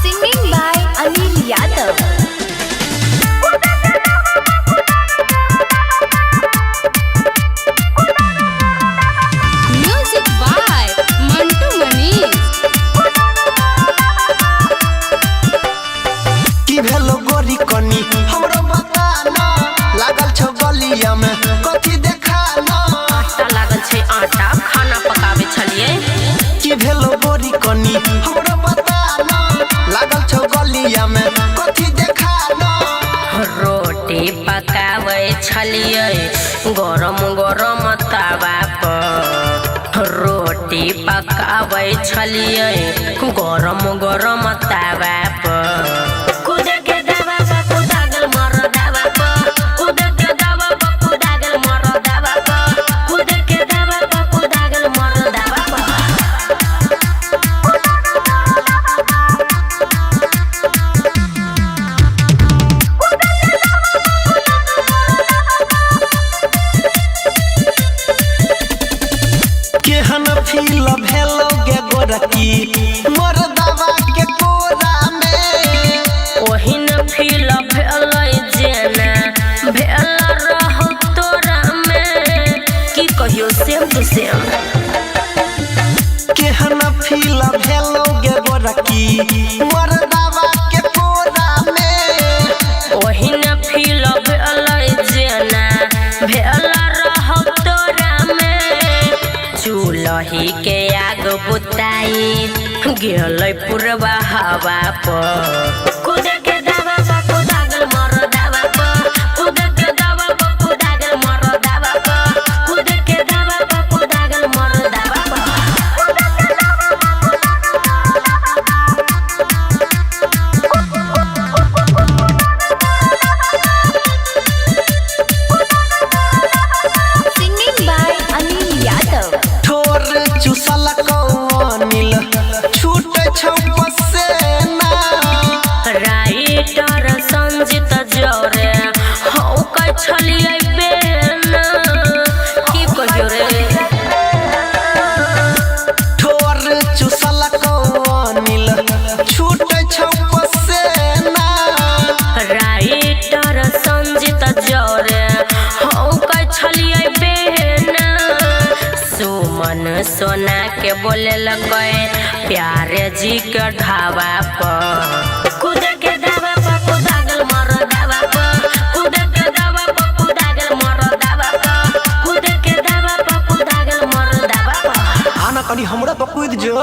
Singing by Anil Yadav. Music by Mantu Manish. की भेलो गोरी कनी हमरो बता ना, लागल छौ गलिया में कथी देखा ना। आटा लागल छै आटा, खाना पकाबै छलियै। की भेलो गोरी कनी हमरो बता ना, लागल छौ गलिया में कथी देखा ना। रोटी पकाबै छलियै गरम गरम तवा पर, रोटी पकाबै छलियै गरम गरम तवा पर। कुद के दावा पर कुदा गेल मर दावा पर, कुद के दावा पर कुदा गेल मर दावा पर, कुद के दावा पर कुदा गेल मर दावा पर। केहन फील भेलो गे गोरकी मोर दवा के कोरा में। ओहिन फील भेलै जेना भेल रहौ तोरा में, की कहियो सेम टू सेम। केहन फील भेलो गे गोरकी मोर दवा के कोरा में। ओहिन फील भेलै जेना भेल रहौ तोरा में। चूलही के आग बुताई गेलै पुरबा हवा पर, कुद के दावा पर कुदा गेल मर दावा पर, कुद के दावा पर कुदा गेल मर दावा पर, कुद के दावा पर कुदा गेल मर दावा पर। Singing by Anil Yadav. ठोर चुसल कौनिल छूट छौ पसेना। राइटर संजित जोरे हौ कै छलियै बेना, की कहियो रे। ठोर चुसल कौनिल छूट छौ पसेना। राइटर संजित जोरे हौ कै छलियै बेना। सुमन सोना के बोले लगै प्यारे जी के ढाबा पर, कुद के दावा पर कुदा गेल मर दावा पर, कुद के दावा पर कुदा गेल मर दावा पर, कुद के दावा पर कुदा गेल मर दावा पर। आना कनी हमरा पर कूद जो।